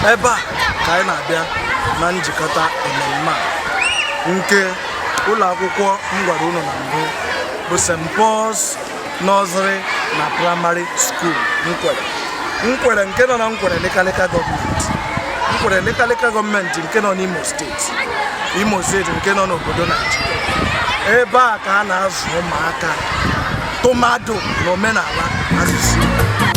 Ebe a ka anyị na-abịa na njikọta ememme a nke ụlọ akwụkwọ m gwara unu na mbụ bụ St. Paul's Nursery na Primary School, Nkwere. Nkwere nke nọ na Nkwere Local Government, Nkwere Local Government nke nọ n'Imo Steeti, Imo Steeti nke nọ n'obodo Naijiria. Ebe a ka a na-azụ ụmụaka, tụmadụ na omenala asụsụ Igbo.